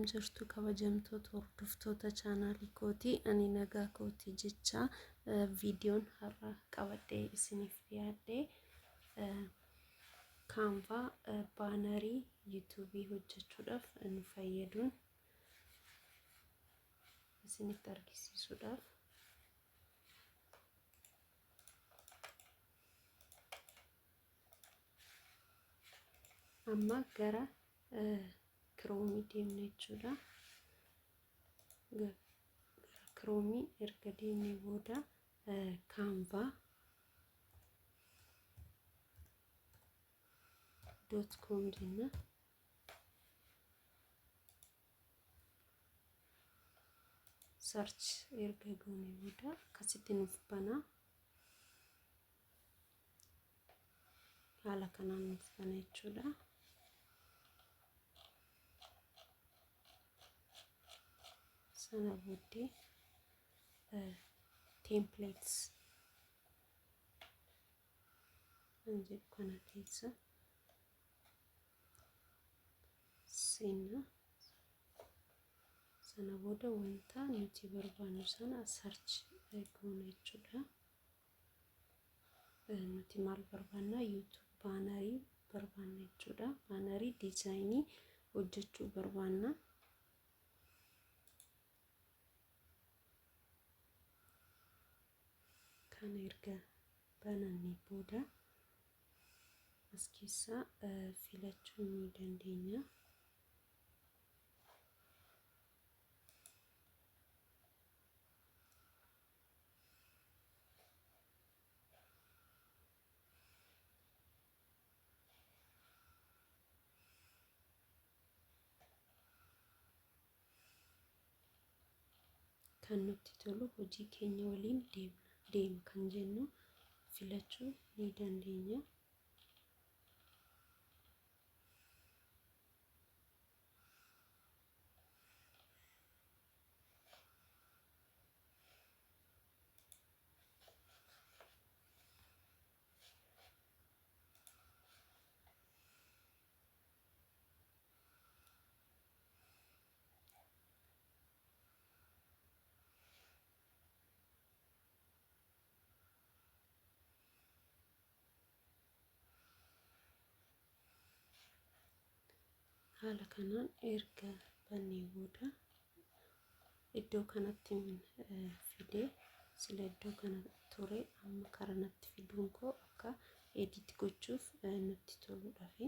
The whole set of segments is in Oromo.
Akkam jirtu kabajamtoota hordoftoota chaanaalii kootii? Ani nagaa kootii jecha. Viidiyoon har'a qabadhee isiniif dhiyaadhe Canva bannerii YouTubeii hojjechuudhaaf nu fayyaduun isinitti argisiisuudhaaf. Amma gara Chromeii deemna jechuudha. Gara Chromeii erga deemnee booda canva.com jenna. Search erga goone booda akkasitti nuuf banaa. Haala kanaan nuuf bana jechuudha. Sana booddee templates kan jedhu kana keessa seenna. Sana booda wanta nuti barbaannu sana search goona jechuudha. Nuti maal barbaanna? YouTube bannerii barbaanna jechuudha. Bannerii designii hojjechuu barbaanna. Kana erga banannee booda as keessaa filachuu ni dandeenya. Kan nutti tolu, hojii keenya waliin deema kan jennu filachuu ni dandeenya. Haala kanaan erga bannee booda iddoo kanatti fidee, sila iddoo kana ture, amma karanatti fiduun koo akka edit gochuuf nutti toluudhaafi.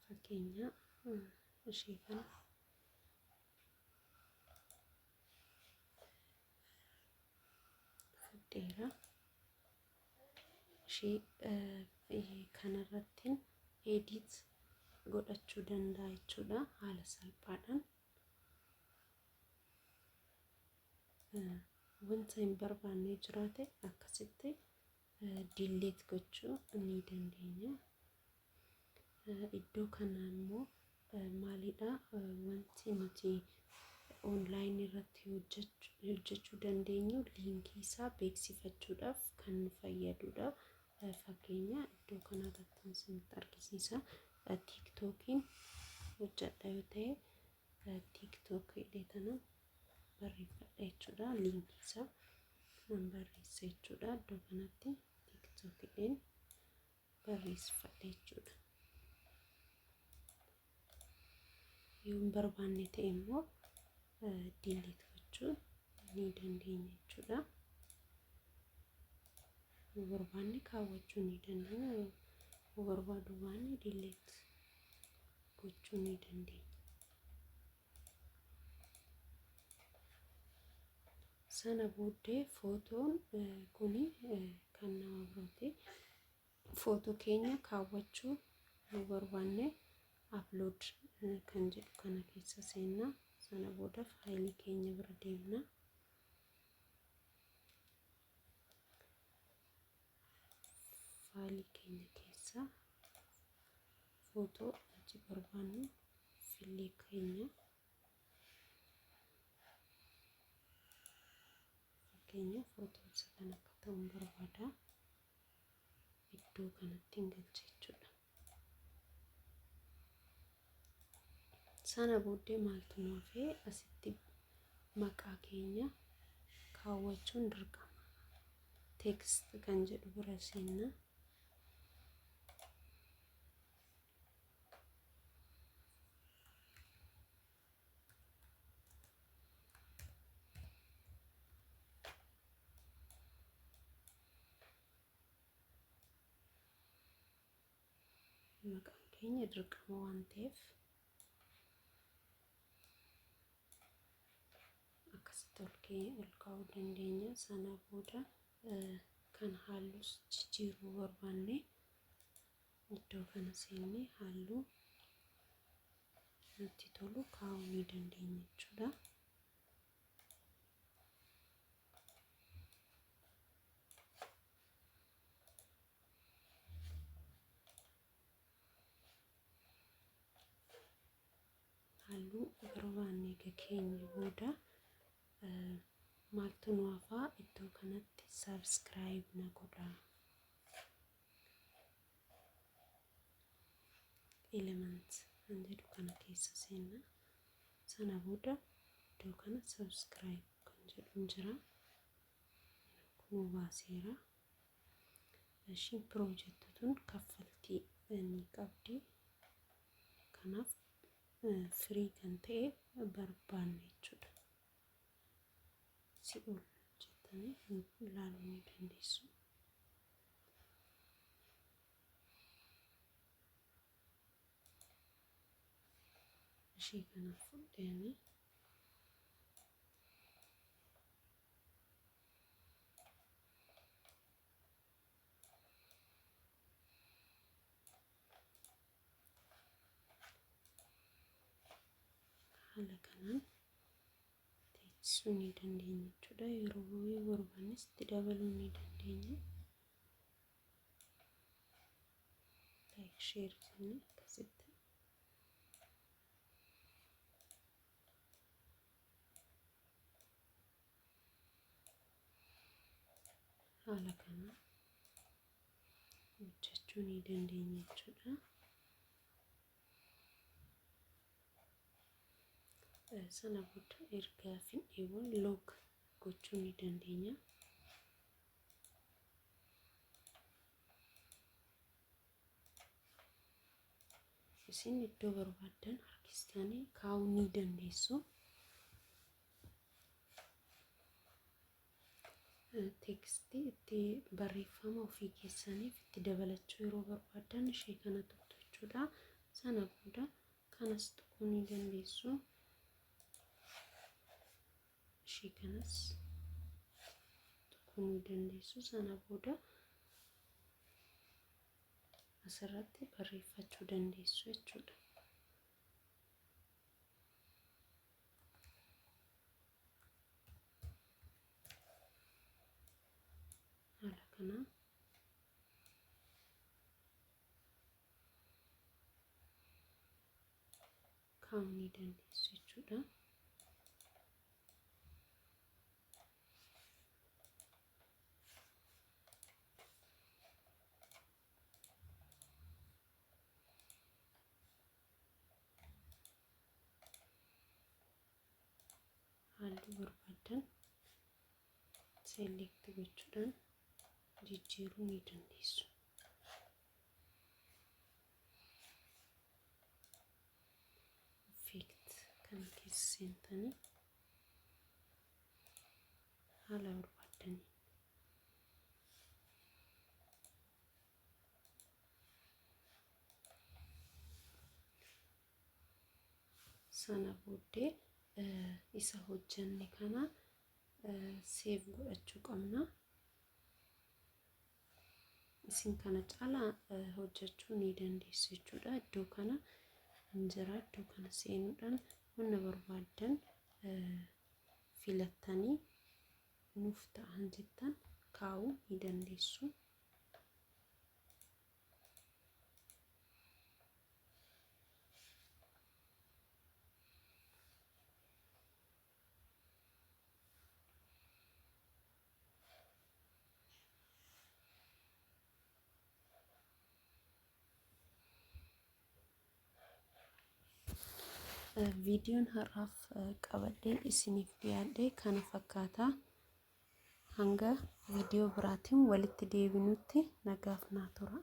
Fakkeenya ishee kana fudheera. Ishee kanarrattiin edit godhachuu danda'a jechuudha haala salphaadhaan. Wanta hin barbaanne jiraate akkasitti delete gochuu ni dandeenya. Iddoo kana immoo maalidha, wanti nuti onlineii irratti hojjechuu dandeenyu linkii isaa beeksifachuudhaaf kan nu fayyadudha. Fakkeenya iddoo kanarratti isinitti argisiisa. TikTokiin hojjedha yoo ta'e, TikTok jedhee tana barreeffadha jechuudha. Linkii isaa nan barreessa jechuudha. Iddoo kanatti TikTok jedheen barreeffadha jechuudha. Yoo hin barbaanne ta'e immoo delete gochuu ni dandeenya jechuudha. Yoo barbaanne kaawwachuu ni dandeenya. Yoo barbaadu baanne delete gochuu ni dandeenya. Sana booddee footoon kuni kan nama birooti. Footoo keenya kaawwachuu yoo barbaanne upload kan jedhu kana keessa seenna. Sana booda fileii keenya bira deemna. Fileii keenya keessa keessaa footoo nuti barbaannu fillee keenya. Fakkeenyaaf, footoo isa kana akka ta'uun barbaada. Iddoo kanatti hin galcha jechuudha. Sana booddee maaltu nu hafee? Asitti maqaa keenya kaawwachuun dirqama. Text kan jedhu bira seenna. Maqaan keenya dirqama waan ta'eef akkasitti ol kaa'uu dandeenya. Sana booda kan halluus jijjiiruu barbaanne iddoo kana seennee halluu nutti tolu kaa'uu ni dandeenya jechuudha. Halluu barbaanne eega keenya booda maaltu nu hafaa? Iddoo kanatti subscribe na godhaa. Element kan jedhu kana keessa seenna. Sana booda iddoo kana subscribe kan jedhu jira. Kun baaseera. Ishiin piroojeektii tun kaffaltii ni qabdi. Kanaaf free kan ta'e barbaanne jechuudha. Si ol jettanii ilaaluu ni dandeessu. Ishee kana fudhanii haala kanaan teessisuu ni dandeenya jechuudha. Yeroo barbaannes itti dabaluu ni dandeenya. Like, share jennee akkasitti haala kanaan hojjechuu ni dandeenya jechuudha. Sana booda erga fixneewwan lock gochuu ni dandeenya. Isin iddoo barbaaddan harkistanii kaa'uu ni dandeessu. Teekstii itti barreeffama ofii keessaniif itti dabalachuu yeroo barbaaddan ishee kana tuqxu jechuudha. Sana booda kanas tuquu ni dandeessu. Ishee kanas tuquu ni dandeessu. Sana booda asirratti barreeffachuu dandeessu jechuudha. Haala kanaan kaa'uu ni dandeessu jechuudha. Halluu barbaaddan select gochuudhaan jijjiiruu ni dandeessu. Effect kana keessa seentanii haala barbaaddaniin sana booddee isa hojjenne kana save godhachuu qabna. Isin kana caalaa hojjechuu ni dandeessu jechuudha. Iddoo kana hin jira. Iddoo kana seenuudhaan wanna barbaaddan filattanii nuuf ta'an jettan kaa'uu ni dandeessu. Viidiyoon har'aaf qabadhee isiniif dhiyaadhe kana fakkaata. Hanga viidiyoo biraatiin walitti deebinutti nagaaf naa tura.